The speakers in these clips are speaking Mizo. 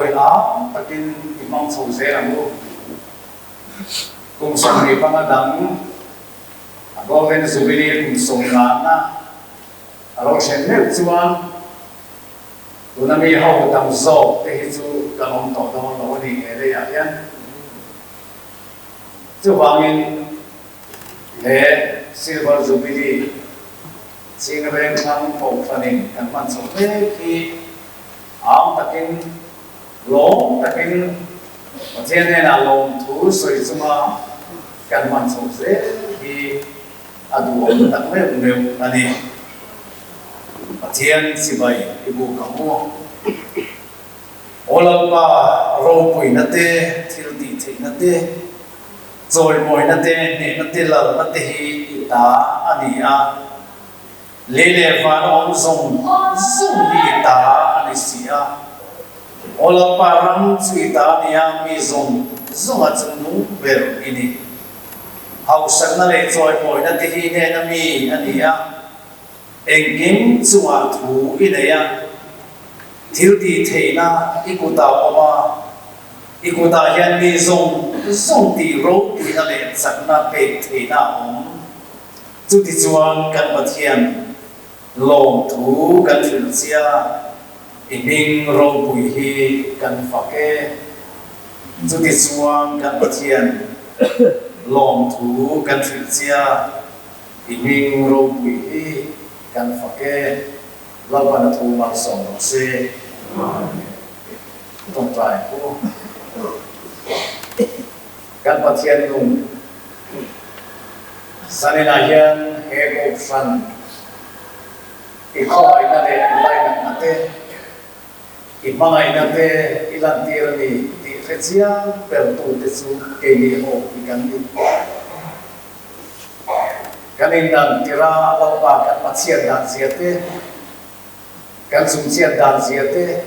pawhin am takin i hmang chho zel ang u. Kum 25 dang a Golden Jubilee kum sawmnganna a lo thlen meuh chuan tuna mi ho tam zawk te hi chu kan awm tawh dawn lo a ni he leiah hian. Chuvangin he Silver Jubilee ching reng thlang kohhranin kan hman chho mek hi am takin lawm takin Pathian hnenah lawmthu sawi chunga kan hman chho zel hi a duhawm tak meuh meuh a ni. Pathian chibai i buk ang u. Aw Lalpa, ropuina te, thil tih theihna te, chawimawina te, hnehna te, lalna te hi i ta a ni a. Lei leh van a awm zawng zawng hi i ta a ni si a. Aw Lalpa, ram chu i ta a ni a, mi zawng zawnga chungnung ber i ni. Hausakna leh chawimawina te hi hnehna mi a ni a. Engkim chungah thu i nei a, thil tih theihna i kutah awm a, i kutah hian mi zawng zawng tih ropuina leh chakna pek theihna a awm. Chutichuan kan Pathian lawmthu kan hrilh chia, i hming ropui hi kan fak e. Chutichuan kan Pathian lawmthu kan hrilh chia. I hming ropui hi kan fak e, Lalpan a thu malsawm rawh se. Amen. Tawngtai pu Kan Pathian nung zaninah hian he kohhran i khawngaihna leh lainatna te, i hmangaihna te i lantir a ni tih hre chiang pertute chu keini ho hi kan ni. Kan indan tirh a Lalpa kan Pathian dan zia te, kan chungchiat dan zia te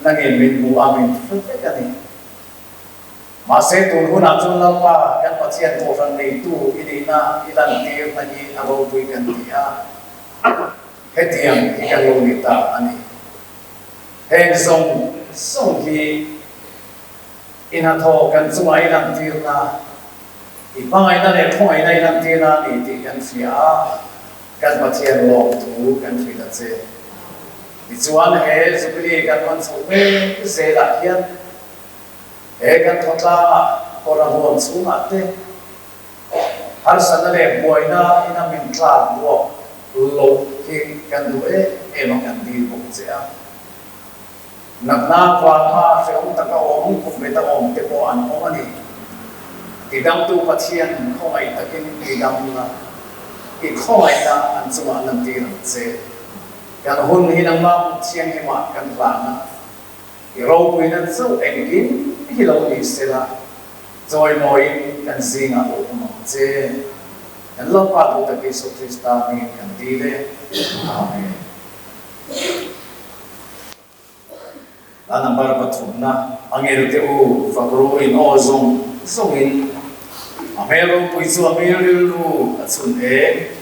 nangin min hmu a, min hre vek a ni. Mahse tun hunah chuan Lalpa kan Pathian Kohhran neitu i nihna i lantirna hi a ropui kan ti a, hetiang hi kan lo ni ta a ni. Heng zawng zawng hi i hnathawh kan chungah i lantirna, I hmangaihna leh khawngaihna i lantir a ni tih kan hria a, kan Pathian lawmthu kan hrilh a che. Tichuan he Jubilee kan hman chhoh mek zelah hian he kan thawtlangah kawr a huam chhungah te harsatna leh buaina ina min tlak buak loh hi kan duh em em a kan dil bawk che a. Natna vanga hrehawm taka awm khum bet a awm te pawh an awm a ni. Tidamtu Pathian khawngaih takin tidam la, i khawngaihna an chungah lantir ang che. Kan hun hi nangmah hmun thianghlimah kan hlan a, i ropuina chauh engkim hi lo ni sela, chawimawiin kan zingah lo awm ang che. Kan Lalpa duh tak Isua Krista hmingin kan dil e. Amen. A number pathumna a ngelte u fak ru in aw zawng zawngin a hmel ropui chu a mi rilru a chhun eng.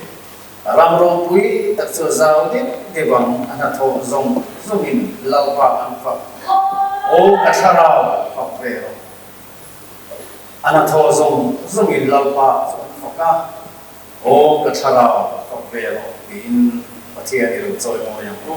A ram ropui tak chu a zau deuh deuh ang a hnathawh zawng zawngin Lalpa an fak. Aw ka thlarau fak ve rawh. A hnathawh zawng zawngin Lalpa chu an fak a. Aw ka thlarau fak ve rawh tiin Pathian i lo chawi mawi ang u.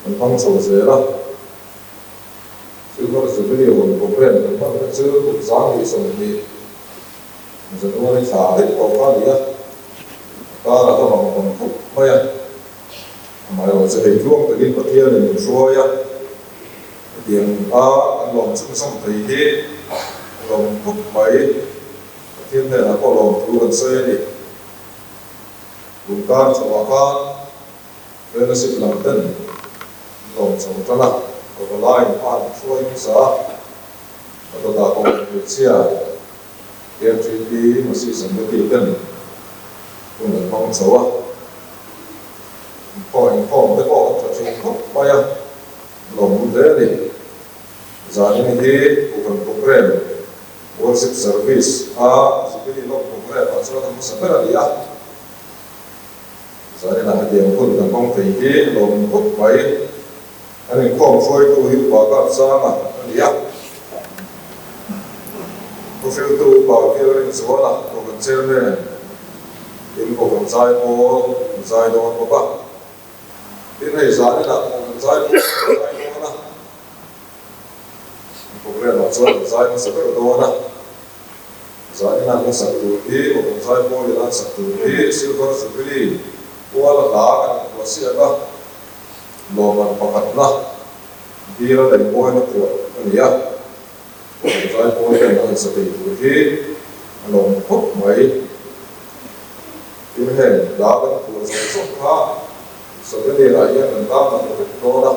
Kan hmang chho zel a. Silver Jubilee hawn programme kan hman kha chu kum 2020 January thla daih tawh kha a ni a, a kar a hla vang vang khawp mai a. Amaherawhchu chu hei tluang takin Pathianin min hruai a, hetiang a kan lawm chhunzawm thei hi a lawm khawp mai. Pathian hnenah pawh lawmthu kan sawi a ni. Tun kar chhoah khan Fellowship lam ten an lawm chho tan a, Pavalaiin a an hruai hmasa a, a dawtah pawh hmeichhia KMTP Masi Sangati ten hun an hmang chho a, inkhawm inkhawm te pawh an tha thin khawp mai a, an lawmawm hle a ni. Zanin hi Kohhran Programme Worship Service a Jubilee lawm programme ah chuan a hmasa ber a ni a. Zaninah hetiang hun kan hmang thei hi a lawmawm khawp mai. An inkhawm hruaitu hi Upa Kapsanga a ni a. Thuhriltu Upa Kialrinzuala Kohhran Chairman in Kohhran Zaipawl an zai dawn bawk a. Tin hei zaninah Kohhran Zaipawl an zai dawn a. Programme ah chuan an zai hmasa ber dawn a. Zanin an sak tur hi Kohhran Zaipawl in an sak tur hi Silver Jubilee puala hla kan inphuah siak a, lawmman pakhatna bial lei mawina phuah a ni a. Kohhran Zaipawl ten an sa thei tur hi a lawm khawp mai. Tin heng hla kan phuah zawng zawng kha Souvenir ah hian kan tan tak vek dawn a.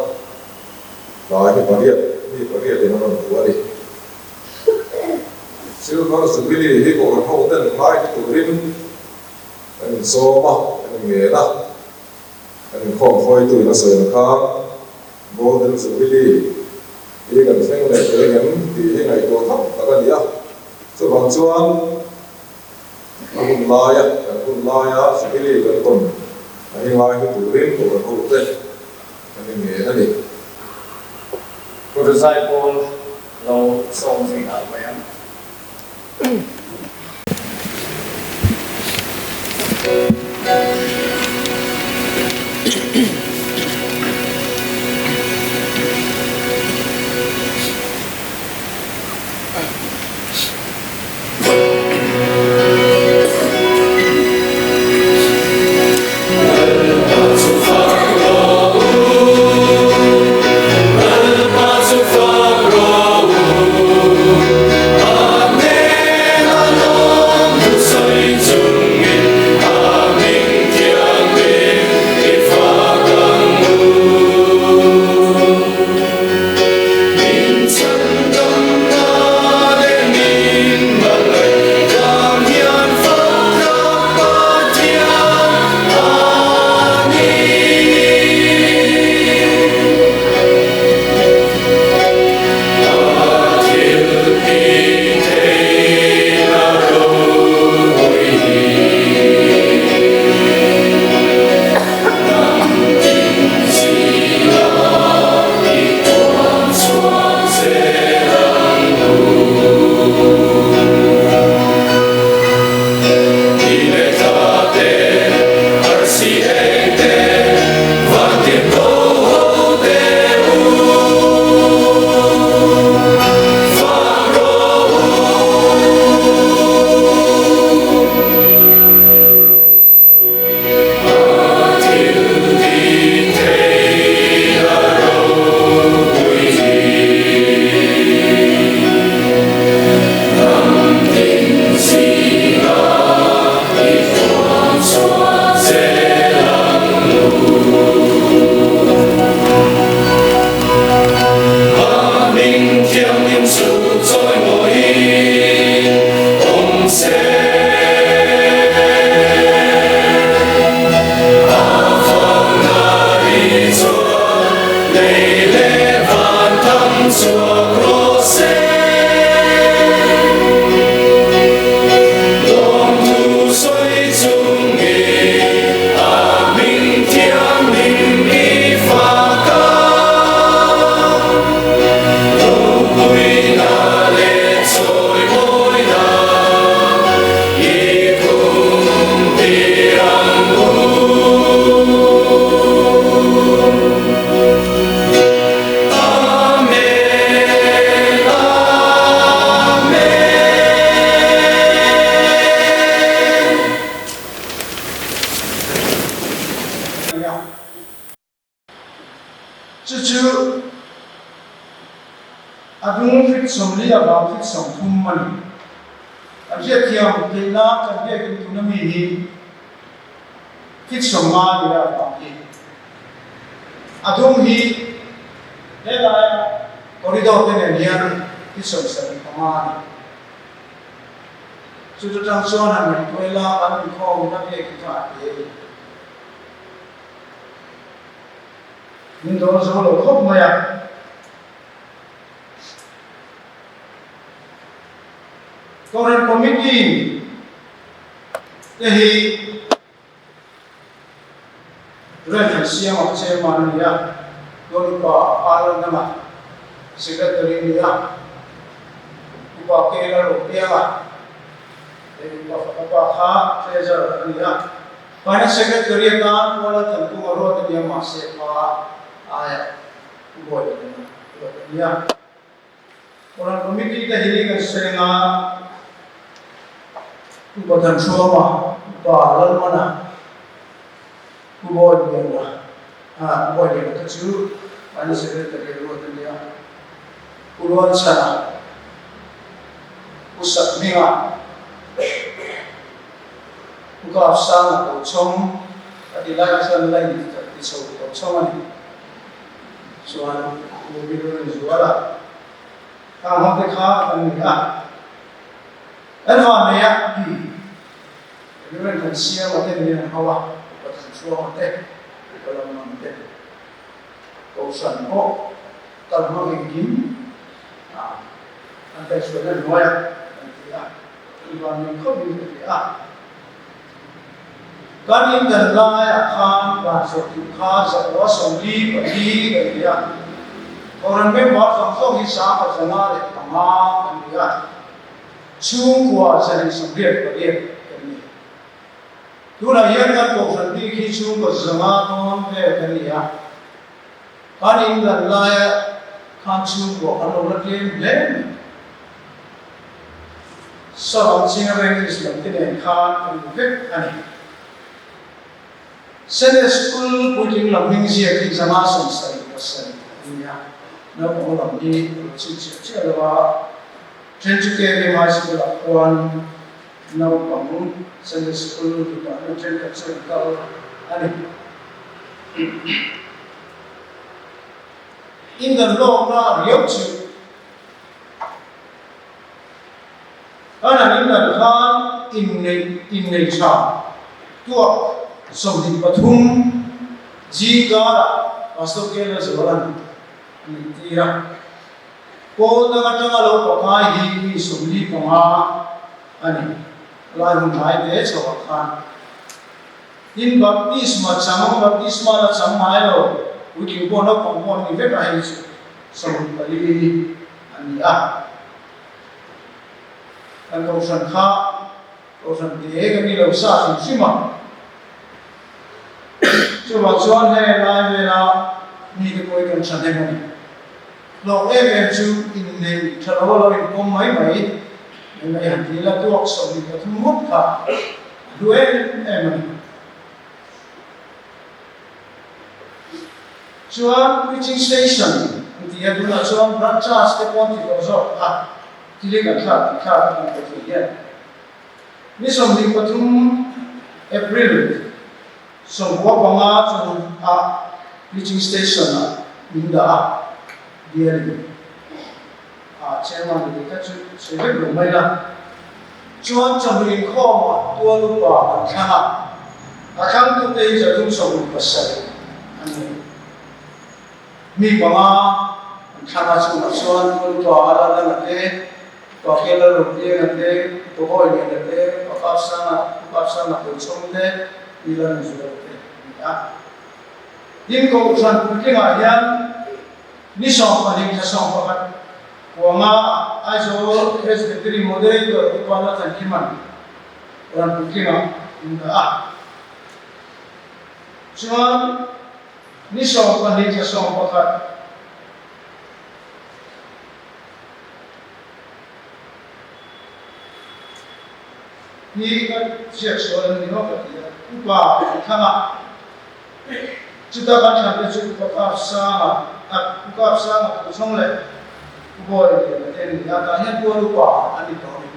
Hla hi pariat, mi pariatin an rawn phuah a ni. Silver Jubilee hi Kohhran ho ten ngai hi turin kan insawm a, kan inngen a, kan inkhawm hruaitu in a sawi ang khan Golden Jubilee hi kan thleng leh thei ang em tih hi ngaihtuah tham tak a ni a. Chuvang chuan a hun laia, kan hun laia Jubilee kan tawn a hi ngai hi turin Kohhran ho te Kan in ngen a ni. Kut zaipawl lo sawm zui nghal mai ang. Chu chu a dung fit 40 avang fit 30 a ni. Kan hriatthiam theih nan kan biakin tuna mi hi fit 50 a ni a avang hi. A dung hi helaia corridor te nen hian fit 75 a ni. Chu chutang chuan han ngaihtuah ila kan inkhawmna biakin kha a te a ni. Min dawn zo lo khawp mai a. Kohhran Committee te hi Rev. Siama Chairman a ni a, Tualupa Arnold Nanga Secretary a ni a, Upa Kela Ropianga leh Upa Faka Pa kha Treasurer a ni a. Finance Secretary atan Kuala Thankunga ruat a nia mahse pa aia u bawi lehna ruat a nia. Kohhran Committee te hi kan seng a, Upa Thanhruama, Upa Lalmana, Pu Bawigliana, ah Pu Bawigliana te chu Finance Secretary a ruat a nia, Pu Rualchhana, Pu Sakhminga, Pu Kapsanga Tochhawng a ti lai kha chuan la in ti chho Tochhawng a ni. Chuan Pu Bilurinzuala khang ho te kha kan ni a. Kan van nei a, Bilurinthangsiama te nen an ho a, Upa Thanchhuanga te, Upa Lamnam te, Kohhran pawh kal hmang engkim an kaihhruaina hnuaiah kan ti a. Van nei khawp in ka ti a. Kan in dan laiah khan van zawh duh kha zakua 44 kan ni a. Kohhran member zawng zawng hi 105 kan ni a. Chhungkua 188 kan ni. Tunah hian kan kohhran bik hi chhungkua 500 dawn vel kan ni a. Kan in dan laia khan chhungkua kan lo la tlem hle mai. Saron chinga veng Islam te nen khan an ni vek a ni. Sunday School puitling lam hming ziak hi 577 a ni a, naupang lam hi a lo chim chiah chiah lo a, then chu KVM High School ah khuan naupang Sunday School department thenkhat chu an kal a ni. Indan lawkna riau chu. Kan han indan khan inneih innei tha tuak 23 zingkarah Pastor Kela Zualan a nih tir a. Pawl dang atanga lo pakai hi mi 45 a ni. Lai hun hnai te chhoah khan tin baptisma chang baptisma la chang ngai lo puitling pawh naupang pawh an ni vek a hei chu 24 a ni a. Kan kohhran kha kohhran te kan ni lo sa hrim hrim a. Chuvang chuan hei lai vela mite pawh hi kan thahnem a ni. Hlawk em em chu inneih tha lo a lo inpawm mai mai mai mai han ti ila tuak 23 ngawt kha a hlu em em a ni. Chuan preaching station an ti a, tunah chuan branch charge te pawh an ti tawh zawk a, thil kan thlak tih thlak a kan tawh thei hian. Ni 23 April 95 chu a preaching station ah min dah a, bialin a chairman ni te chu sawi vek lo mai la. Chuan chawhnu inkhawmah tual upa kan thlang a, a thlangtute hi 327 an ni. Mi panga an thlang a, chungah chuan tual upa a la dang a te, Upa Kela Ropienga te, Upa Bawiliana te, Upa Kapsanga, Pu Kapsanga Tochhawng te, Pi Lalnzuala te an ni a. Tin, Kohhran puitlingah hian ni 12 thla 11 Kuanga Aizawl Presbytery Moderator Upa Lathan Khiman rawn puitlinga in dah a. Chuan ni 12 thla 11 hi ka ziak sual an ni maw ka ti a, Upa an thlang a. Chuta kan thlan te chu Upa Kapsanga. A Pu Kapsanga Puchawng leh Pu Bawi Liana te an ni a, tah hian Pual Upa an ni tawh a ni.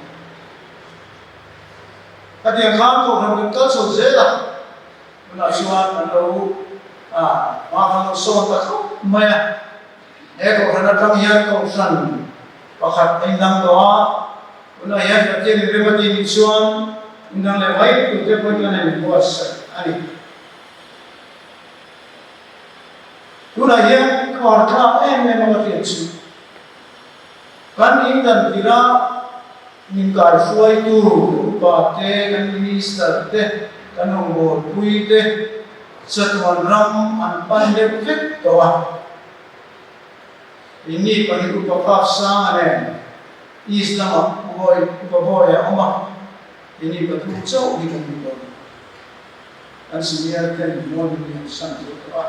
Khatiang khan Kohhran kan kal chho zel a, tunah chuan an lo hma kan lo sawn ta khawp mai a. He Kohhran atang hian Kohhran pakhat a indang tawh a, tunah hian Pathian inrem a tih nih chuan indang leh mai tur te pawhin kan inbuatsaih a ni. Tunah hian ka harthlak em em a ka hriat chu kan in dan tirh a min kaihruaitu kan upa te, kan minister te, kan rawngbawlpui te chatuan ram an pan deuh vek tawh a. Inni pahnih upa Kap Sanga nen East lamah Upa Bawi a awm a, inni pathum chauh hi kan ni tawh. Kan senior ten mual min lian san zo tawh a,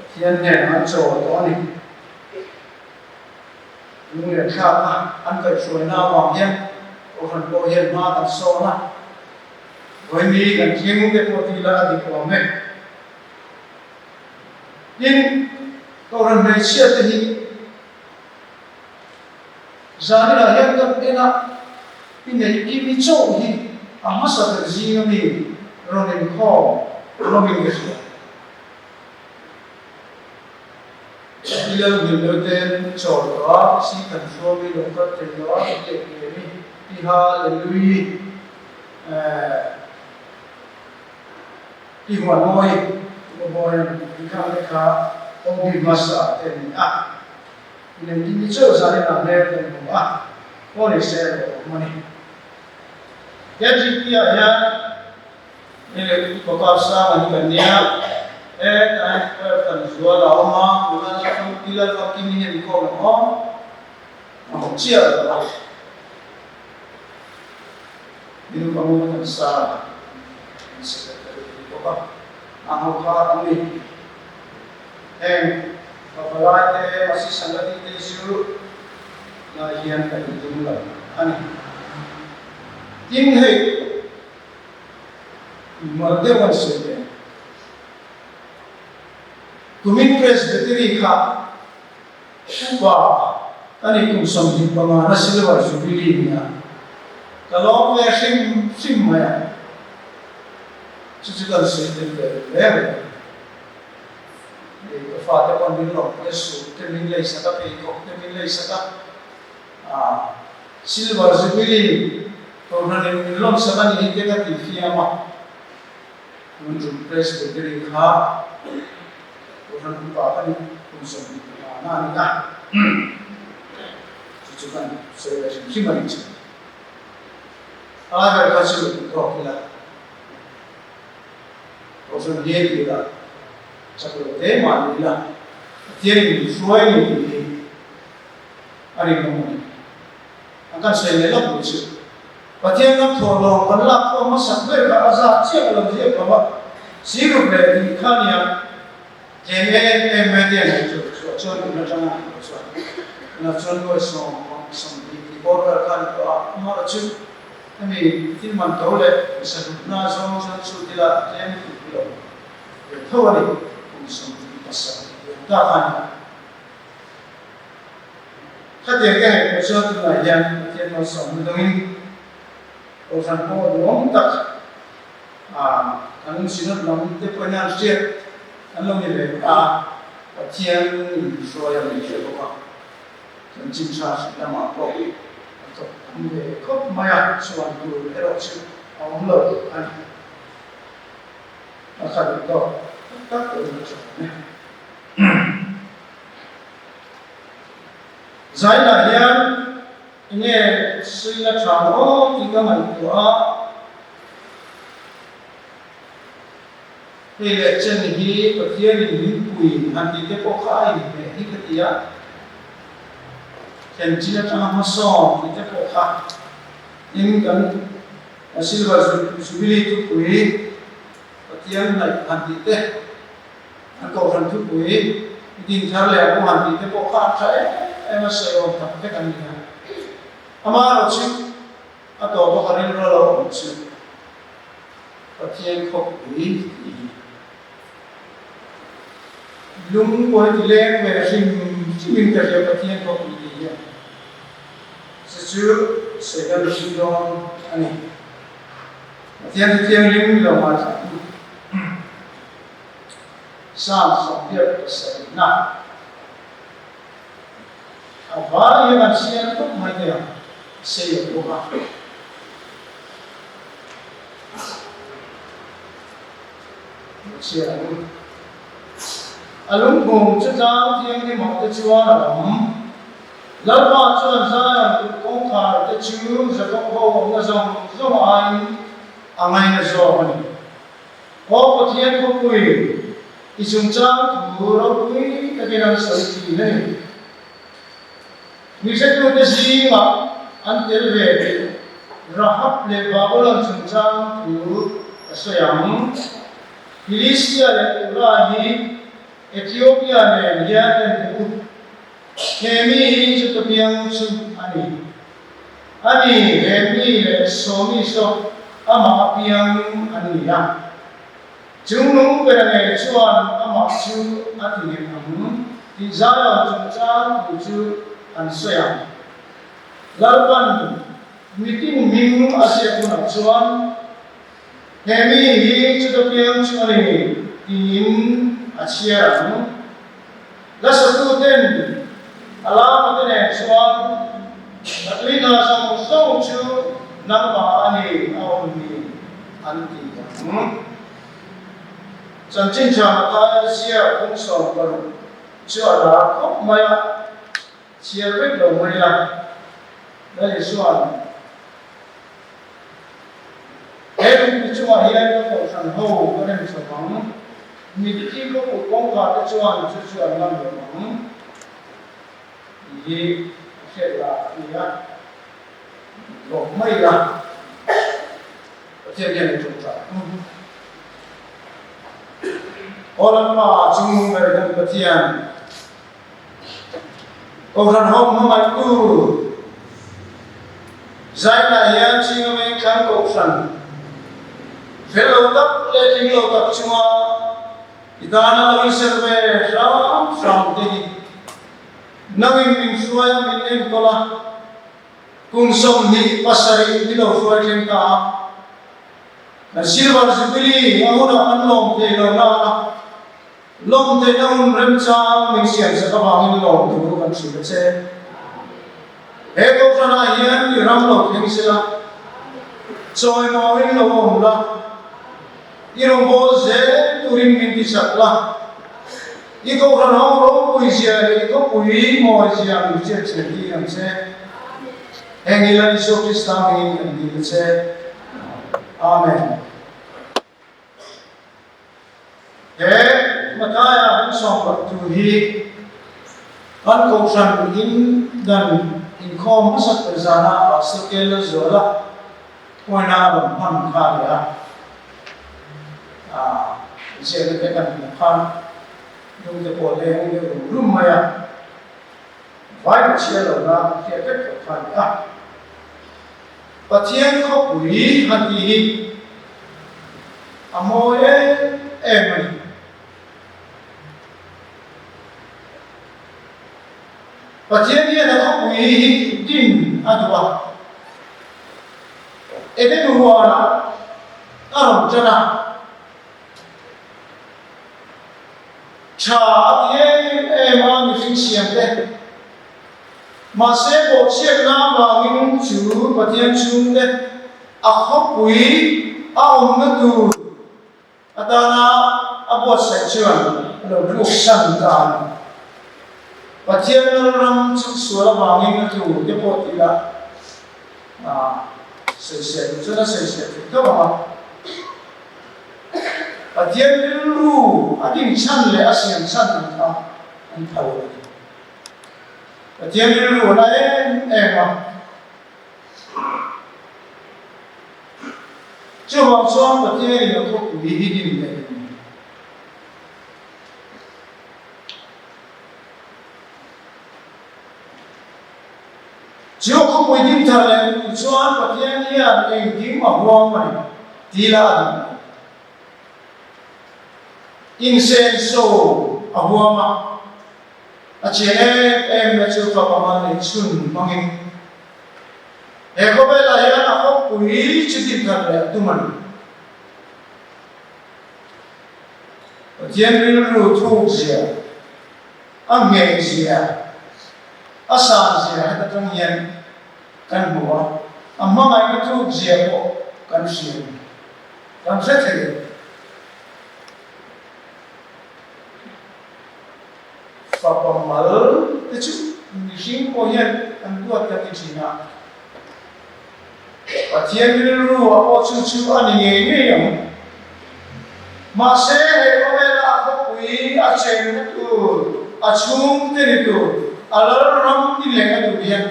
Pathian hnenah an chaw tawh a ni. Lunglen thlak a an kaihhruaina avang hian Kohhran pawh hian hma kan sawn a, Vawimi kan thleng te pawh tih lah a dik awm e. Tin, Kohhran hmeichhia te hi Zaninah hian kan en a, i neih kim i chauh hi a hmasa ber zing ami rawn inkhawm rawngin ka hria. I lo hlim lo ten chawl tawh a, si kan hruam i lo kal thei lo a, i biak lem i, i hallelui eh i huan mawi i mawi ang i khang te kha OB hmasa te a ni a. Inengtin hi chauh zan inah hmel kan hmu a, aw ni se a lo awm a ni. KGP ah hian ni leh upa kap sang an kan nia, he time 12 kan zual a awm a, nula lalfang pi lalfang kim hi an khawm ang aw, a hmu chiah lo a, ni upa ngun kan sa an secretary a ni bawk a, a ho kha an ni. Heng pavalai te Masi Sangati te chu lai hian ka in tum lo a ni. Tin hei mar deuh an sawi ve. Kumin Presbytery kha upa ka ni kum 25 na Silver Jubilee nia ka lawm ve hrim hrim mai a, chu chu kan sawi tel ve reng reng. Hei ka fate pawn min lawm pui a suit te min lei sak a pheikhawk te min lei sak a ah silver jubilee kohhran in min lawm sak a ni hi te ka ti fiam a tun tum presbytery kha kohhran upa ka ni kum 25 na a ni a chu chu kan sawi ve hrim hrim a ni chu a ber kha chu tawk ila. Kohhran hi tih lah chak lo te mah ni ila Pathian in min hruai ni tih hi a rinawm a ni. An kan sawi leh lawk duh chu. Pathian ram thawhlawm kan lak khawm hmasak ber kha a zat chiah lo ziak lo a, siruk leh tih kha nia tlem em em mai te an chu chhuah chuan tun atanga an tih chuan tunah chuan nuai 70 tih bawr vel kha a ni tawh a, amaherawhchu chu Hemi thil man to leh pawisa hlutna zawng chuan chu thila tlem tluk lo ve tho a ni, kum 27 lian tak a ni. Khatiang te ngaihtuah chuan tunah hian Pathian malsawmna dawngin Kohhran pawh duhawm tak kan Synod lam te pawhin an hriat an lo ni ve ta a, Pathian in hruai a ni hre bawk a. Chanchin tha hrilh lamah pawh a thawk tam ve khawp mai a, chhuan tur erawh chu a awm lo a ni. A kha duh tawk tak tak pawhin a tha awm e. Zainah hian enge suina tha maw tih ka ngaihtuah a. Hei leh chen hi Pathianin min pui han tih te pawh kha a inhmeh hi ka ti a, thlen chin atanga hmasawn tih te pawh kha tin kan Silver Jubilee thupui Pathian hnaih han tih te, an Kohhran thupui i din thar leh a bu han tih te pawh kha an tha em em a, sawi awm tak vek an ni a. Amaherawhchu a tawp a ka rilru a lo awm chu. Pathian khawpui tih hi. Lung pawh hi ti leng ve hrim hrimin ka hria Pathian khawpui tih hian chu chu sawi kan hrim dawn a ni. Pathian chu thianghlim ni lo ngaithla tu Psalm 77 na a vai hian kan chhiar tawp mai thei ang, a sei lo bawk a. Chhiar ang. A lungphum chu tlang thianghlimah te chuan a awm. Lalpa chuan Zion kulh kawngkhar te chu Jakob ho awmna zawng zawng aiin a ngaina zawk a ni. Aw Pathian khawpui, i chungchang thu ropui takin an sawi thin a ni. Mihretute zingah an tel ve tih Rahab leh Babulon chungchang thu ka sawi ang. Philistia leh Tura hi Ethiopia nen hian en teh u. He mi hi chuta piang chu a ni. A ni, he mi leh Sawmi saw amah a piang an ni a. Chungnung bera ngei chuan amah chu a ti nghet ang tih Zion chungchang thu chu an sawi ang. Lalpan mitin hming a ziak hunah chuan he mi hi chuta piang chu a ni tiin a chhiar ang. Hlasatuten a lamate nen chuan ka tui hna zawng zawng chu nangmah a ni a awm ni an ti ang. Chanchin tha Mathaia ziak bung 16 chu a lar khawp mai a, chhiar vek lo mai la, Lal Isua'n he lungpui chungah hian ka kohhran ho ka rem chho ang, mitthi khawpui kawngkhar te chuan chu chu an ngam lo ang tih hi a hriat lah a ni a, lawm mai la. Pathian hian in ṭawngṭai ang. Aw Lalpa, Chungnung ber kan Pathian, Kohhran ho hmangaihtu Zainah hian Chinga Vengthlang Kohhran fel lo tak leh tling lo tak chunga i tana lo inserh ve hram hram te hi nangin min hruai a, min enkawl a. Kum 27 ni lo hruai thleng ta a, kan Silver Jubilee a hunah kan lawm thei lo na a, lawm theihna hun remchang min siam sak avangin lawm thu kan hrilh a che. He Kohhranah hian i ram lo thleng sela, chawimawiin lo awm la, i rawngbâwl zel turin min ti chak la, I Kohhran ho ropui zia leh i khawpui mawi zia min hriat chhiat hi ang che. Heng hi Lal Isua Krista hmingin kan dil a che. Amen. He Mathaia bung sawmparh tu hi kan Kohhran in dan inkhawm hmasak ber zana Pastor Kel Lalzuala Pawina a rawn hman kha a ni a, inziakna te kan hmuh khan lung te pawh leng deuh rum rum mai a, vai ka chhiar lo na hriat vek tawh kha a ni a. Pathian khawpui han tih hi a mawi em em a ni. Pathian hian a khawpui hi din a duh a. Eden huanah a rawn ṭan a, ṭha a ti em em a mihring siamte. Mahse, bawhchhiatna avangin chu Pathian chhungte a khawpui a awmna tur Atana a buatsaih chuan a lo tluksan ta a ni. Pathian Lalram chu sual avangin a tlu te pawh tih lah a sawisel duh chuan a sawisel thei tho ang a. Pathian rilru a dinchhan leh a siamchhan ang kha an phal lo a ni. Pathian rilru a la em em a. Chuvang chuan Pathianin a khawpui hi din leh a ni. Chu a khawpui din thar leh tur chuan Pathian hian engkim a huam a ni tih lah a duh lo. Insenso. a huam a, a chian em em na chu fapa mal nei chhun hmangin he khawvelah hian a khawpui chu din thar leh a tum a ni. Pathian rilru thuk zia, a ngheh zia, a san zia heta tang hian kan hmu a, a hmangaihna thuk zia pawh kan hria a ni. Kan hre thei a ni. Fapa mal te chu mihring pawh hian an duat ka ti thin a. Pathian rilru a pawh chu chu a ni ngei ngei ang. Mahse, he khawvela a khawpui a chenna tur, a chhungte ni tur, a lalram ni leh a duh hian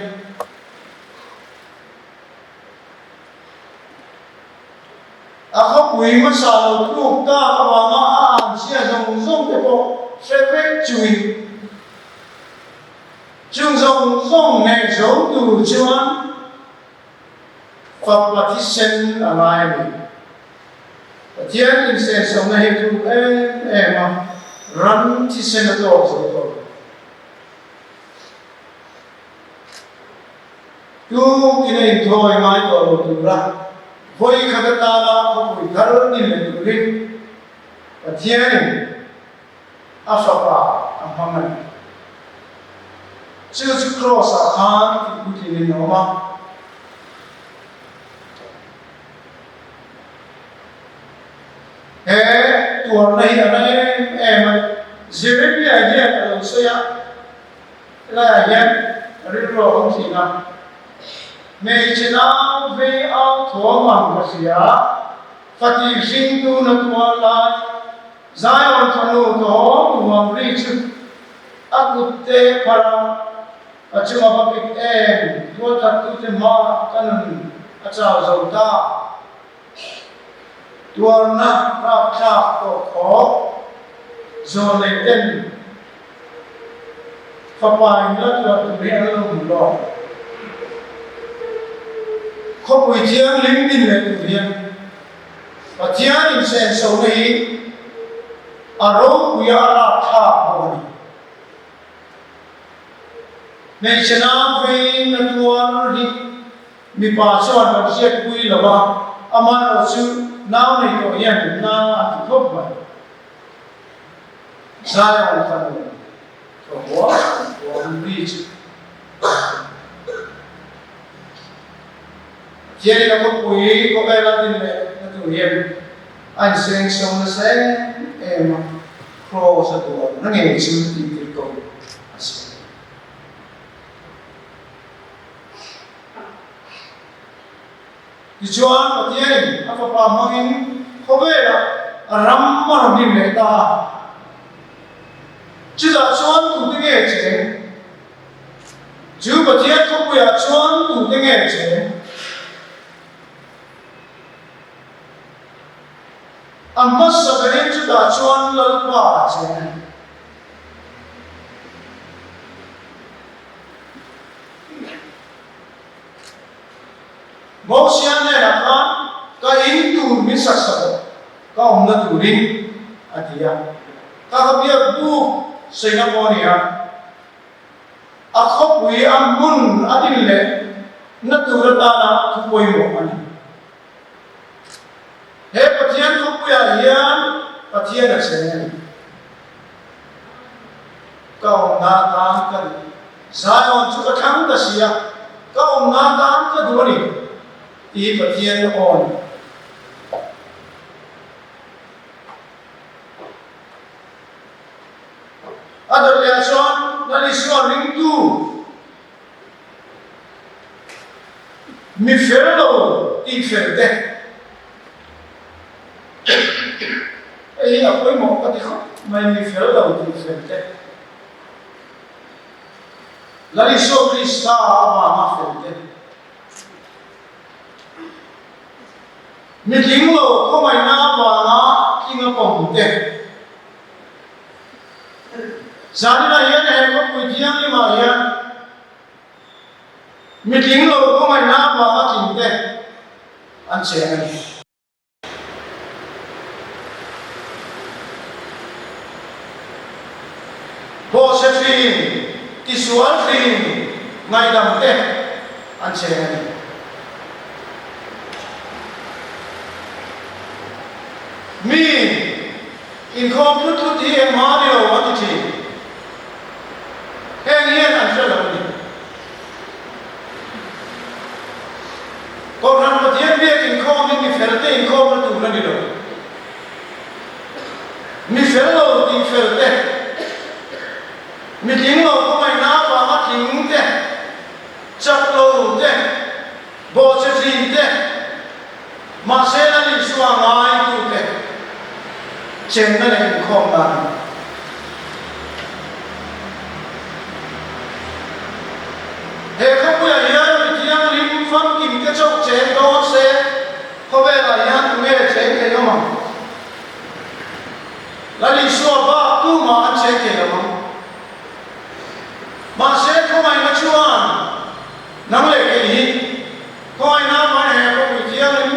a khawpui hmasa lo tluk tak avanga a anchhia zawng zawng te pawh hre vek chungin Chung zawng zawng neih zo tur chuan fapa thisen a ngai a ni. Pathian insensohna hi thuk em em a, ram thisen a tawk zo tawh lo. Tukin a inthawi ngai tawh lo tura vawi khat atana khawpui thar ni leh turin Pathianin A fapa a hmang a ni. Chu chu Kraws ah khan tihpuitlin in a awm a. He tuarna hi a na em em a ni. Jeremia hian a lo sawi a, helaiah hian rilru a awm thin a. Hmeichhe nau vei au thawm ang ka hria, fatih hringtu na tuar lai. Zion fanu tawng ruang ri chu a kut te phar a, ka chunga va pik em, tualthattute hmaah ka nun a chau zo ta. Tuarna rapthlak tawh khawp zawn leh ten fapa in la tuar tur hi an lo hmu lawk. Khawpui thianghlim din leh tur hian Pathian insenso na hi a ropuia a rapthlak bawk a ni. Hmeichhe nau veiin a tuar hi mipa chuan kan hriatpui lo a, amaherawh chu nau nei tawh hian na a ti khawp mai. Zion fanu thaw huam huam ri chu. Pathianin a khawpui khawvela din leh na tur hian a insengso nasa em em a, kraws a tuar na ngei chu tih tir ko a sawi. Tichuan, Pathianin a Fapa hmangin khawvelah a ram a rawn din leh ta a. Chutah chuan tute nge cheng? Chu Pathian khawpuiah chuan tute nge cheng? A hmasa berin chutah chuan Lalpa a cheng a ni. Mosia hnenah khan ka in tur min sak sak rawh, ka awmna turin, a ti a. Ka ka biak buk sawina pawh a ni a. A khawpui a hmun a din leh na tur atana thu pawimawh a ni. He Pathian khawpuiah hian Pathian a cheng a ni. Ka awmna atan ka duh. Zion chu ka thlang ta si a, ka awmna atan ka duh a ni, tih Pathian aw a ni. A dawt leh chuan Lal Isua ringtu mi fel lo tih fel te hei hi a pawimawh ka ti khawp mai mi fel lo tih fel te Lal Isua Krista avanga fel te mi tling lo khawngaihna avanga tling a pawm te. Zaninah hian he khawpui thianghlimah hian mitling lo khawngaihna avanga tlingte an cheng a ni. Bawhchhe thin, tisual thin ngaihdam te an cheng a ni. Mi inkhawm tlut tlut hi engmah a ni lo an ti thin. Heng hian an hre lo a ni. Kohhran Pathian biak inkhawm hi mi fel te inkhawmna tur a ni lo. Mi fel lo tih fel te, mi tling lo khawngaihna avanga tling te, chak lo te, bawhchhe thin te, mahse Lal Isua ngaitu te chenna leh inkhawmna a ni. He khawpuiah hian mi thianghlim famkim te chauh cheng dawn se, Khawvelah hian tunge cheng thei awm ang? Lal Isua bak tumah an cheng thei lo ang. Mahse khawngaihna chuan nang leh kei hi khawngaihna hmai he khawpui thiangin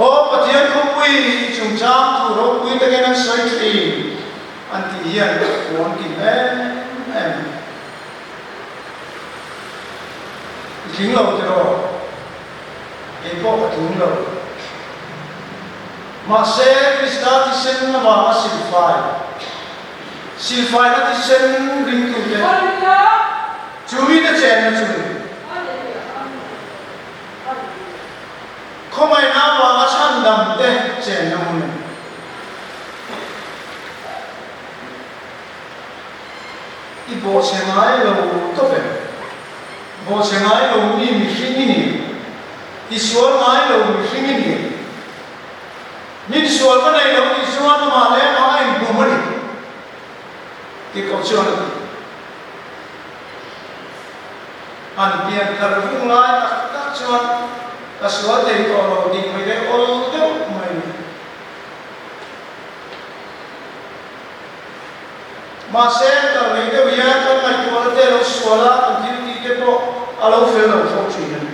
Aw Pathian khawpui i chungchang thu ropui takin an sawi thin an tih hian puan kim em em. I tling lo tiraw? Kei pawh ka tling lo. Mahse, Krista thisen avanga silfai, silfaina thisen ringtute chu mite chenna chu ni. Khawngaihna avanga chhandamte chenna hmun a ni. I bawhchhe ngai lo tawp em? Bawhchhe ngai lo mi mihring i ni em? I sual ngai lo mihring i ni em? Min sual ka nei lo tih chuan amah leh amah a inbum a ni, tih koh chuan a ti. An pian thar vung lai tak tak chuan ka sual thei tawh lo tih mai leh awl deuh mai a ni. Mahse, kal leh deuh hian kan ngaihtuahna te a lo sual a, kan thil tih te pawh a lo fel lo fo thin a ni.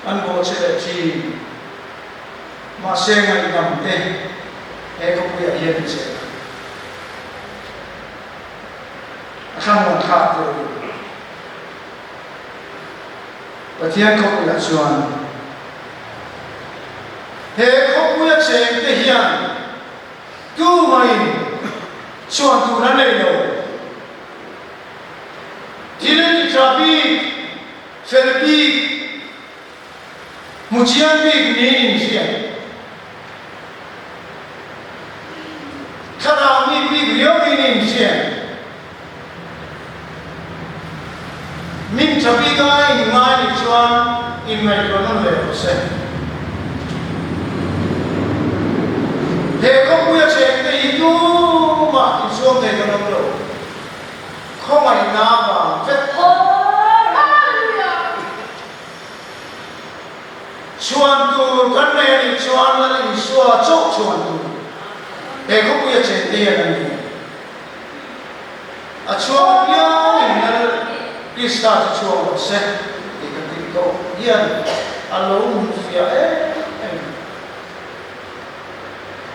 Kan bawhchhe leh thin. Mahse, ngaihdam te he khawpuiah hian in cheh a. A thlamuan thlak tur a ni. Pathian khawpuiah chuan he khawpuia cheng te hian Tumahin chhuan tur an nei lo. Thil ti tha bik, fel bik, hmu chiang bik niin inhriat. Thlarau mi bik riau niin inhriat. Min tha bik a inngai nih chuan inngaihtuah nawn leh rawh se. He khawpuia chengte hi tumah inchhuang thei kan awm lo. Khawngaihna vang vek. Chhuan tur kan nei a nih chuan Lal Isua chauh chhuan tur he khawpuia chengte hian an ni. A chhuang apiangin Lal Krista chu chhuang rawh se tih ka tih tawh hian a lo hmuhfiah em em.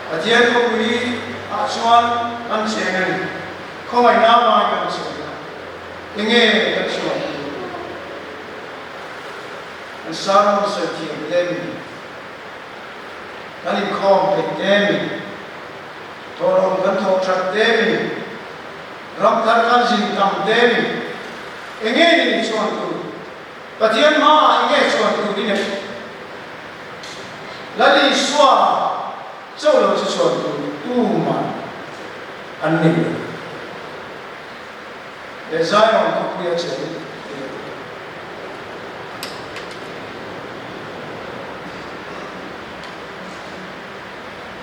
Pathian khawpui ah chuan kan cheng a ni, khawngaihna avangin kan cheng a, enge kan chhuan tur? Kan sermon sawi thiam te mi, kan inkhawm peih te mi, Thawhlawm kan thawh that te mi, ram thar kan zin tam te mi, enge ni chhuan tur? Pathian hmaah enge chhuan tur i nei? Lal Isua chauh lo chu chhuan tur tuman an nei lo. He Zion khawpuia cheng te a ti.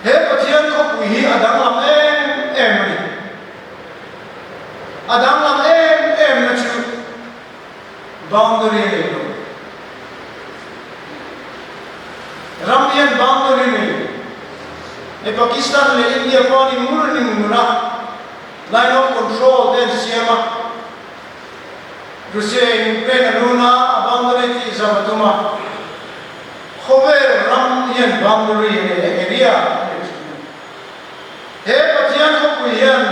He Pathian khawpui hi a danglam em em a ni. A danglam em em na chu boundary a nei lo. Ram hian boundary nei lo. Hei Pakistan leh India pawh an inmur ning ngun a, line of control te an siam a. Russia in Ukraine a run a, a boundary tih zam a tum a. Khawvel ram hian boundary a nei a, area a nei thin a. He Pathian khawpui hian.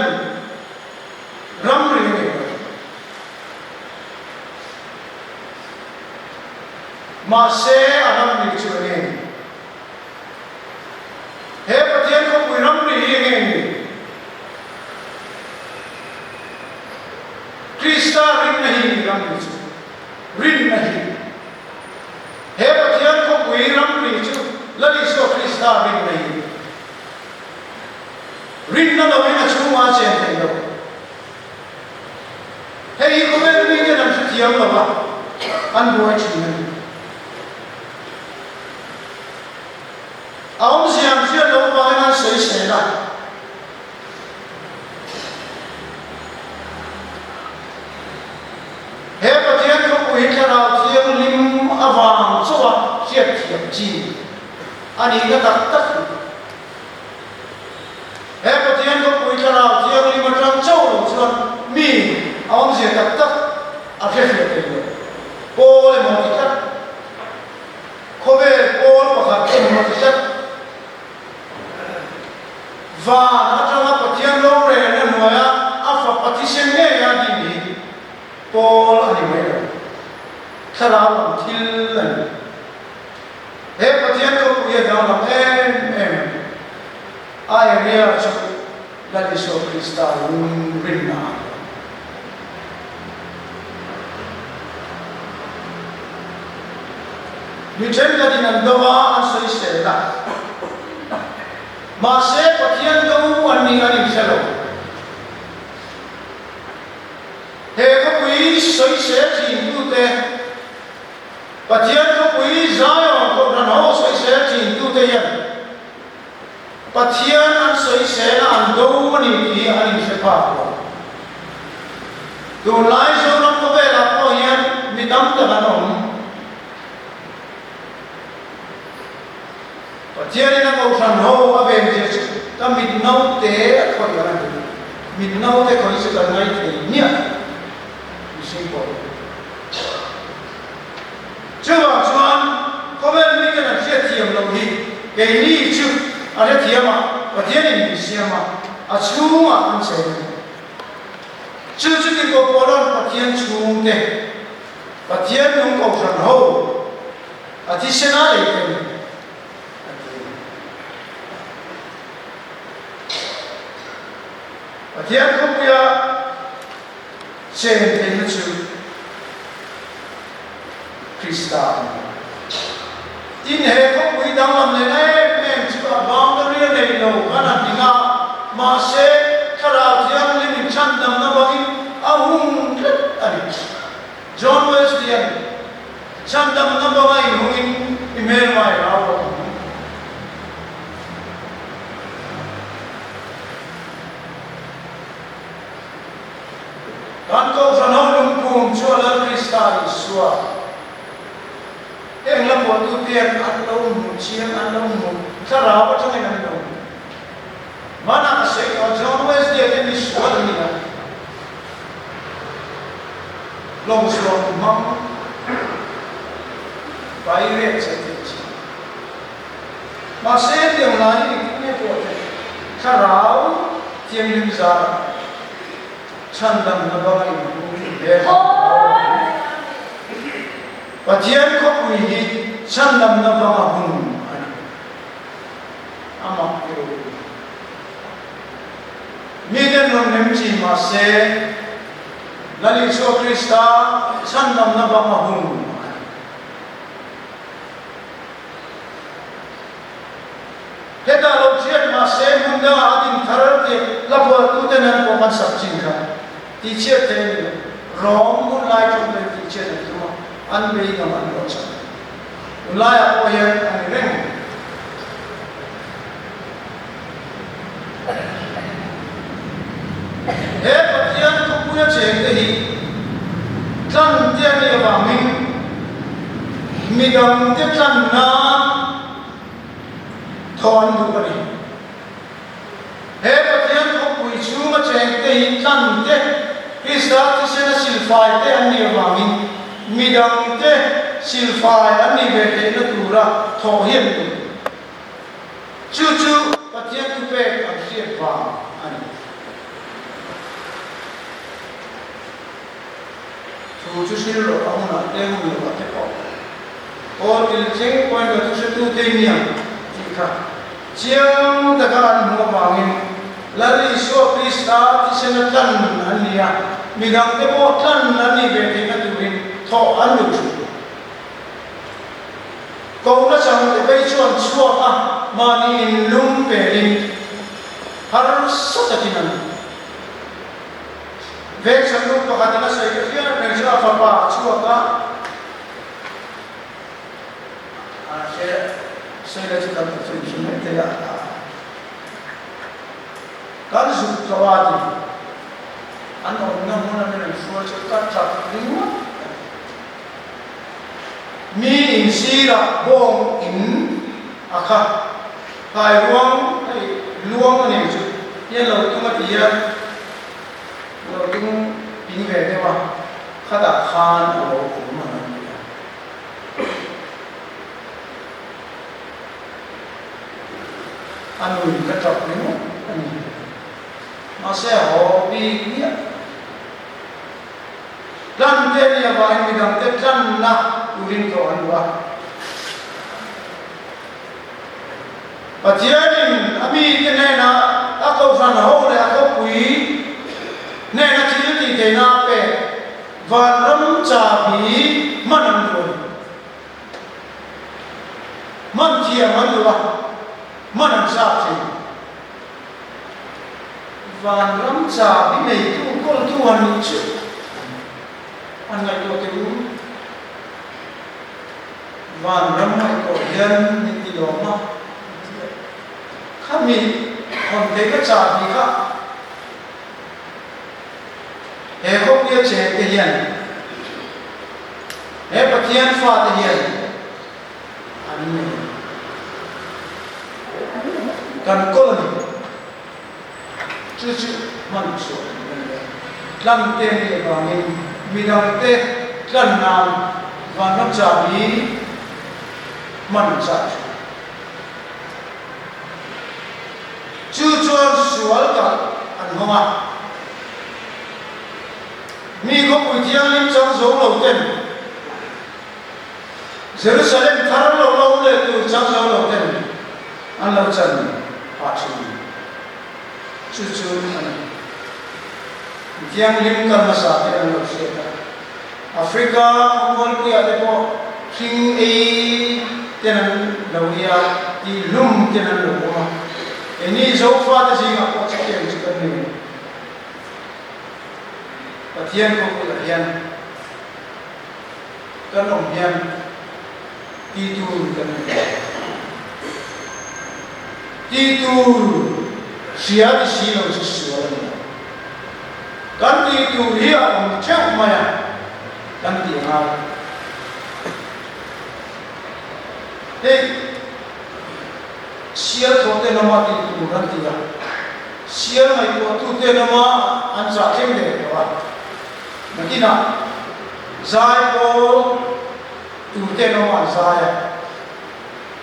Mahse, a ramri chu enge ni? He Pathian khawpui ramri hi enge ni? Krista rinna hi ni ramri chu. Rinna hi. He Pathian khawpui ramri chu Lal Isua Krista rinna hi ni. Rinna loin a chhungah a chen thei lo. Hei hi khawvel miten an hrethiam lo va, an buai thin a ni. A awmzia an hriat loh avangin an sawisel a. He Pathian khawpui hi Thlarau Thianghlim avang chauha hriatthiam chi a nihna tak tak hi. He Pathian khawpui Thlarau Thianghlim atang chauh lo chuan mi a awmzia tak tak a hre hriat thei lo. Pawl emaw ti tlat, khawvel pawl pakhat emaw ti tlat, van atanga Pathian rorelna hnuaia a fapa thisen ngei a din hi pawl a ni mai lo, Thlarau lam thil a ni. He Pathian khawpui a danglam em em a ni. A area chu Lal Isua Krista lung rinna a ni. Mi thenkhatin an do a, an sawisel a. Mahse, Pathian do an nih an inhre lo. He khawpui sawisel thintute Pathian khawpui Zion kohhran ho sawisel thintute hian Pathian an sawisel a an do a ni tih hi an inhre phak lo. Tunlai Zoram khawvelah pawh hian mi tam tak an awm. Pathianin a kohhran ho a ven zia chu ka mit naute a khawih ang a ni. Mit naute khawih chu kan ngaithei miah mihring pawh hi. Chuvang chuan khawvel miten an hriatthiam loh hi keini chu a hrethiam a, Pathianin min siam a, a chhungah kan cheng a ni. Chu chuti pawh Paula'n Pathian chhungte, Pathian nung kohhran ho a thisen a lei thei a ti a ni. Pathian khawpuia Chen theihna chu Krista a ni. Tin, he khawpui danglam leh em em chu a boundary a nei lo kan a hning a, mahse Thlarau Thianghlim in chhandamna bangin a hung tlat a ni. John Wesley-a'n chhandamna banga inhungin i hmelmai rau rawh ang. Kan Kohhran ho lungphum chu a Lal Krista Isua. Heng la pawhtu ten an lo hmu chiang, an lo hmu thlarau atangin an lo hmu. Hmanah ka sawi tawh John Wesley te mi sual an ni a, lawngsuam hmang pirate che tih chi. Mahse hetiang lai engtin nge pawh te thlarau thianghlim zarah chhandamna banga inhung hle a Pathian khawpui hi chhandamna banga hun a ni. Amah ti ropui. Miten rawn nem chin mahse Lal Isua Krista chhandamna banga hun a ni. Hetah lo thiat mahse hmun dangah a din thar tih hla bualtuten an pawm an sak chin kha tihchhiat thei a ni lo. Rom hun lai ṭawng in tihchhiat an tum a, an beidang an ruah chak. Tunlaiah pawh hian a ni reng. He Pathian khawpuia chengte hi tlan te a nih avangin midangte tlan nan thaw an duh a ni. He Pathian khawpui chhunga chengte hi tlan te, Krista thisena silfai te an nih avangin midangte silfai an nih ve theihna tura thawh hi an duh. Chu chu Pathian thupek an hriat vang a ni. Thu chu hril rawh a hunah te hun lovah te pawh. Kawlkil thleng pawhin ka thuhretute i ni ang tih kha chiang taka an hmuh avangin Lal Isua Krista thisena tlan an ni a, midangte pawh tlan an nih ve theihna turin thawh an duh thin. Kohna changte phei chuan chhuak a, mahni inlum pelin harsa takin an veng chhannu pakhatin a sawi ka hriat reng chu a fapa a chhuak a, a hre sawi la chu kan ta chu inhre mai thei a, kan zuk tlo a ti an awmna hmun a min an hruai chu ka tap ringawt a ti. Mi in sirah bawng in a kha hlai ruang hei luang a nei chu hian lo tum a ti a, lo tum ping ve deuh a, khatah khan a lo awm ang an ti a. A nui ka tap ringawt a ni. Mahse a haw bik miah. Tlan te nia vangin midangte tlanna turin thawh an duh a. Pathianin a mite hnena a kohhran ho leh a khawpui hnena thil tih theihna a pek vanram chahbi hman an duh a ni. Hman thiam an duh a, hman an chak thin. Vanram chahbi neitu kawltu an nih chu an ngaihtuah teh u. Vanram ngaihtuah hian min ti lawm a, khami hawn theihna chahbi kha he khawpuia cheng te hian he Pathian fate hian an nei. Kan kawl a ni. Chu chu hman chhuah tur a ni a. Tlan te nih avangin midangte tlan nan vanram chahbi hman chah thin. Chu chuan sual kalh an hawng a. Mi khawpui thianghlim chang zo lo ten Jerusalem thar lo lo leh tur chang zo lo ten an lo chan phah thin. Chu chu a ni. Thianghlim kal hmasa te an lo hriat a. Africa mualpuiah te pawh hring ei ten an lo ei a, tihhlum ten an lo awm a. Keini Zofate zingah pawh chutiang chu kan nei. Pathian khawpuiah hian Kan awm hian ti tur kan nei lo. Ti tur hria ti si lo chu sual a ni lo. Kan ti tur hi a awm theuh mai a, kan ti a ngai. Hei sial thawh ten awma ti tur an ti a, sial ngaihtuah tu ten awma an chah thleng leh lo a, nakinah Zai pawl tute an awm a, an zai a.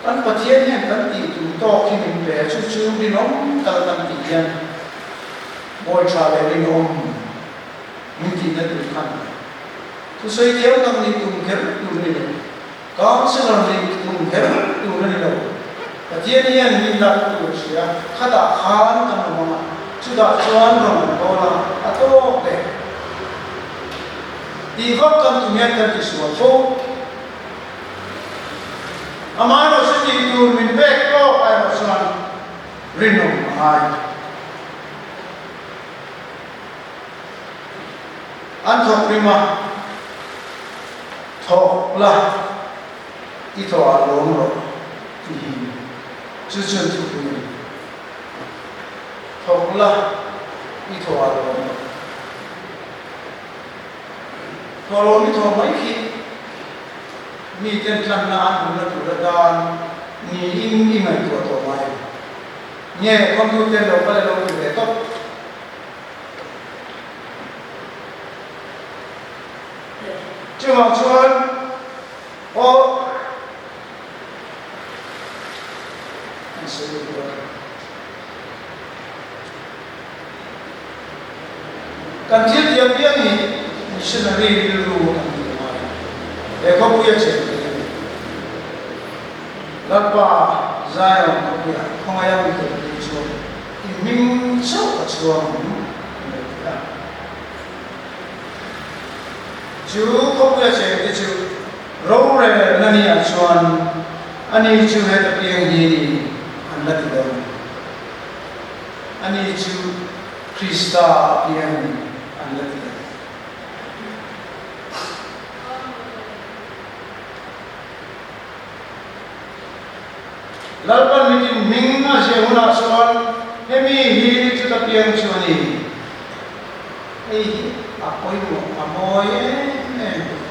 Kan Pathian hian kan tih tur tawk hi min pe a, chu chu rinawm kal kan tih hian bawi tha leh rinawm min tihna tur kha a ni a. Thusawi thiam tak nih tum kher tur a ni lo, counsellor nih tum kher tur a ni lo. Pathian hian min lat tur a hria, khatah khan kan awm ang a, chutah chuan rawn an bawl a, a tawk leh. Tih vak kan tum hian kan tisual fo. Amaherawh chu tih tur min pek tawk erawh chuan rinawm a ngai. An thawk rim a, thawk la. I thaw ah lawm rawh tih hi chu chuan thupui a ni. Thawk la, i thaw ah lawm rawh. Thaw lawm i thaw mai khi miten tlanna an hmuhna tur atan niin i ngaihtuah tawh mai. Nge kawngtuten lo kal elo ti ve tawp. Chuvang chuan aw an sawi lut a. Kan thil thiam piang hi missionary rilru an ti ngai. He khawpuia chen thei a ni. Lalpa Zion khawpuiah khawngaih a mi teltu chu i hming chauh a chhuang ang a lo ti a. Chu khawpuia chengte chu rorelna niah chuan ani chu heta piang hi ni an la ti dawn. Ani chu Krista a piang ni an la ti dawn. Lalpan mitin hming a ziah hunah chuan hemi hi chuta piang chu a ni. Hei hi a pawimawh a mawi em em bawk.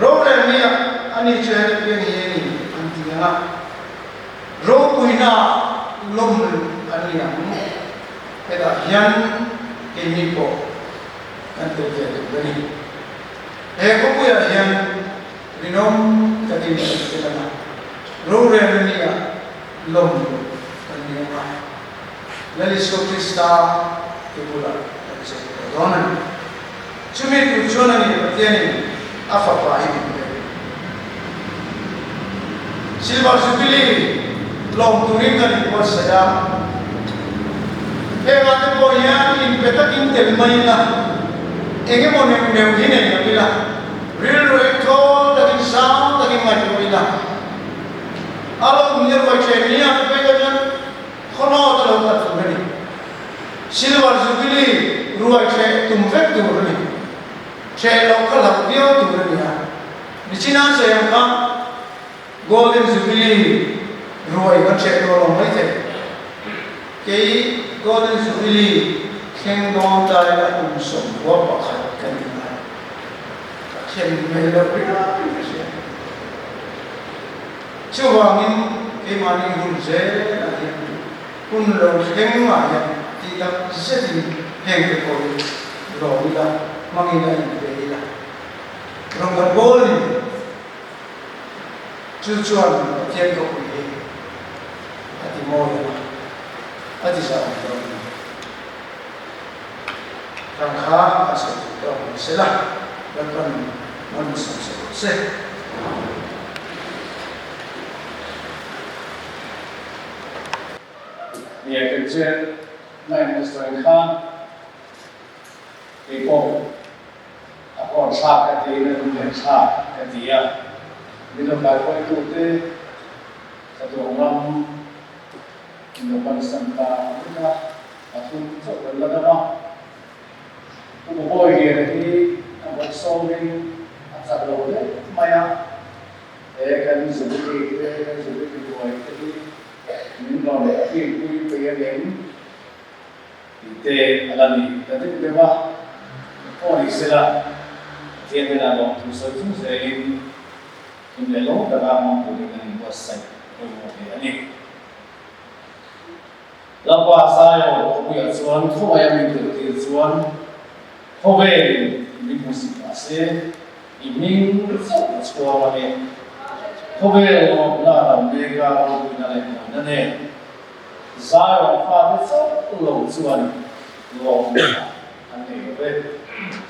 Rorel nia ani chu heta piang hi a ni an ti ang a, ropuina lawm an ni ang. Hetah hian keini pawh kan tel ve tur a ni. He khawpuiah hian rinawm takin kan tel ang a, rorelna nia lawm kan ni ang a, Lal Isua Krista te bulah kan cheng tawh dawn a ni. Chumi tur chuan a ni Pathianin a Fapa hi min pek. Silver Jubilee lawm turin kan inbuatsaih a, hengah te pawh hian inpe takin tel mai ila, eng emaw neuh neuh hi nei lo ila, rilru engthawl takin sang takin ngaihtuah ila, a lawm ni ruai chen ni a phei kha chuan khawlawt a lo kal tur a ni. Silver Jubilee ruai hreh tum vek tur a ni. Hreh loh kha hlauh viau tur a ni a. Nichina sawi ang kha Golden Jubilee ruai kan hreh tawh lo maithei. Kei Golden Jubilee thleng dawn taia kum 11 ka ni lai. Ka thlen hmel deuh riau in ka hria. Chuvangin keimahni hun zelah hian hun lo thleng ah hian tih tak zetin hengte pawh hi lawm ila, hmang ila, inpe ila. Rawng kan bawl ni chu chuan Pathian khawpui hi a ti mawi ang a, a ti zah awm dawn a ni. Rang kha kan sawi tur te awm se la, Lalpan man sawm se rawh se. Nia kei chuan nine restaurant khan kei pawh A hawn thlak ka tiin a lunglen thlak ka ti a, min lo kaihruaitute ka tuang ram min lo bansan ta vek a, pathum chauh kan la dam a. Pu Babawi Liana hi a bawlhsawmin a chak lo hle mai a, he kan Jubilee te, kan Jubilee ruai te hi min rawn rinpui pei a ngem? Tih te a la ni ta deuh deuh a, pawh ni sela Pathian hnenah lawmthu sawi chung zelin hlim leh lawm taka hmang turin kan inbuatsaih pawimawh hle a ni. Lalpa Zion khawpuiah chuan khawngaih a min teltir chuan khawvelin min hmusit mah se i hming chauh a chhuang a ni. Khawvel lawmna ram meka ropuina leh mawina nen Zion fate chauh lo chuan lawmna an nei lo ve.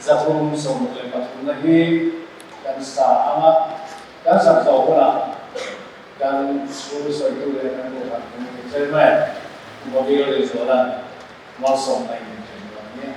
363 na hi kan sa ang a, kan sak zawh hunah kan chhung sawitu leh kan kohhran committee chairman Pu Bobby Lalrinzuala'n malsawmna in min thlen dawn a nia.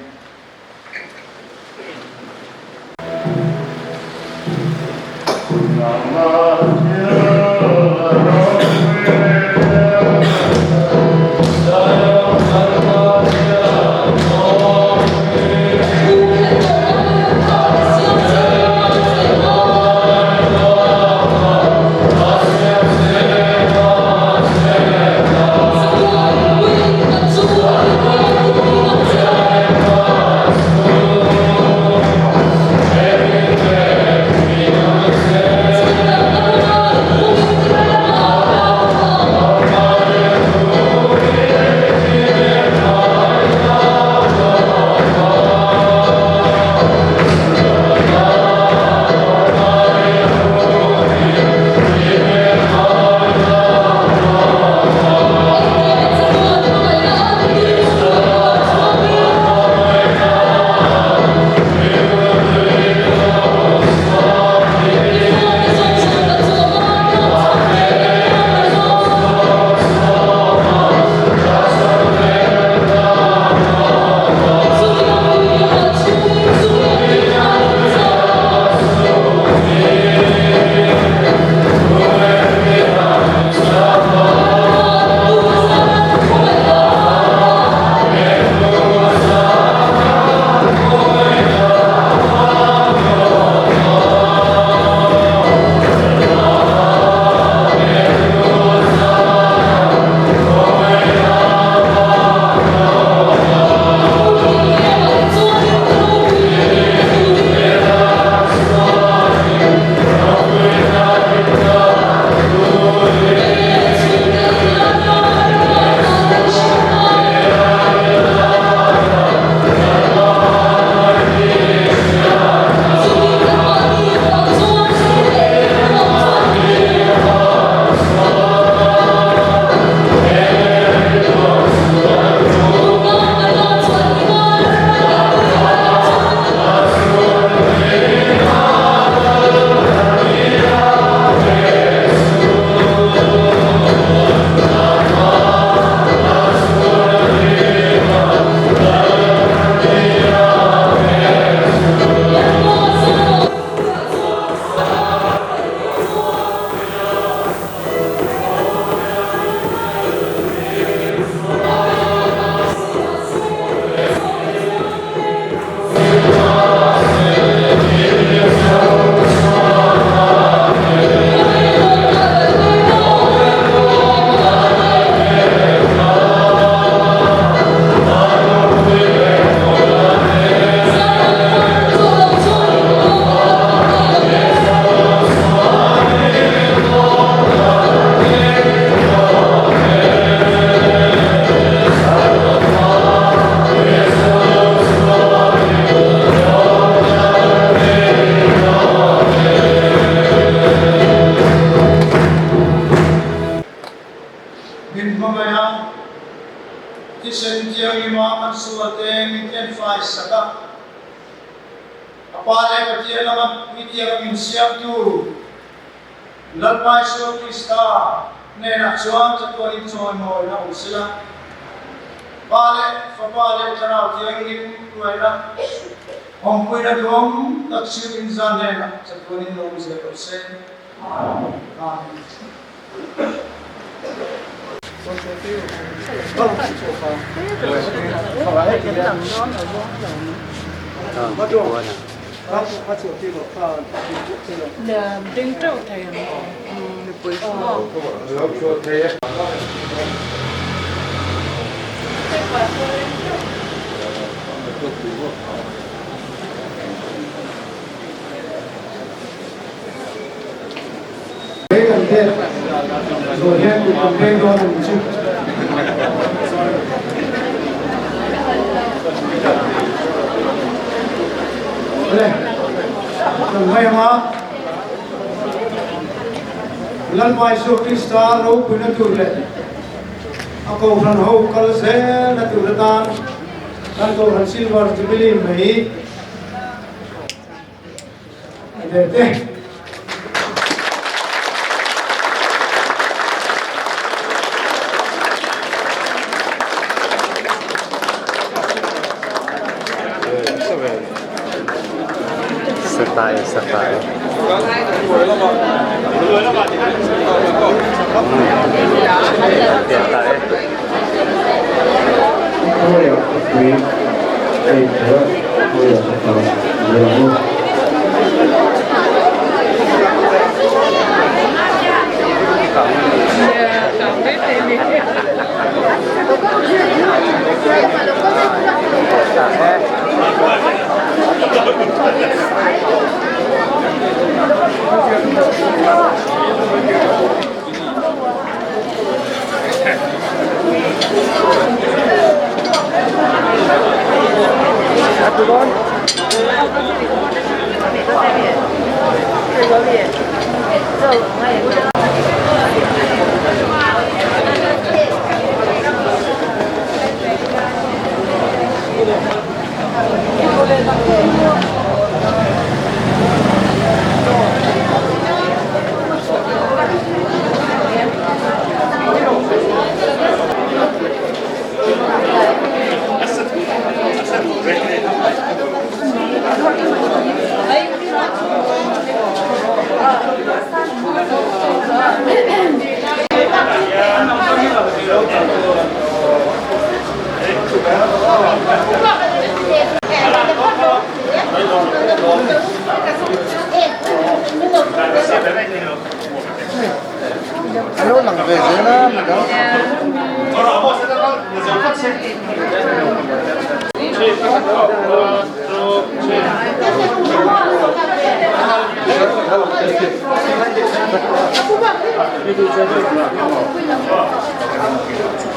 Thianghlima kan sualte min tlenfai sak a, a Pa leh Pathian lama puitianga min siamtu Lalpa Isua Krista hnenah chuan chatuanin chawimawi a awm sela, Pa leh Fapa leh Thlarau Thianghlim hruaina awmpuina duhawm tak chu inzan hnenah chatuanin lo awm zel rawh se. Amen. He kan pek zawh hian kut kan pek dawn a ni chu. Awle, kan mai ang a, Lalpa Isua Krista ropuina tur leh a Kohhran ho kal zelna tur atan kan Kohhran Silver Jubilee mai Te. Style style.